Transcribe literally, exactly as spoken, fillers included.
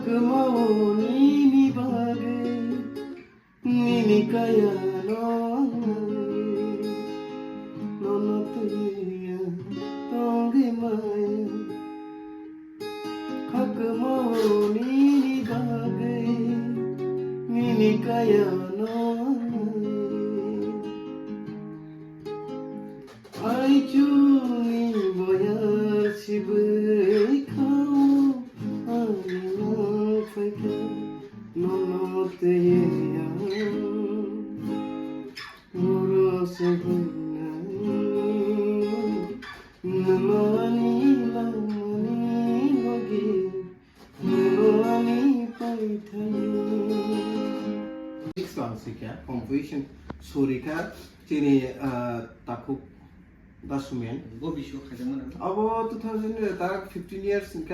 Kwmao nini bagwi, nini kaya no, nono twiya tongwi maya. Hakwmao nini bagwi, nini kaya no. Aichuni boyar sibwi khao, ani nang phaikha, nono twiwi ang. Moro se hoinani, nono ani langmani logi, nono ani paithai. Six lang sikha, composition sorikha, chini, ah, takhuk Dasumen. Bo bisio khaijakmani. Abo two thousand, tarak fifteen years hwnkhe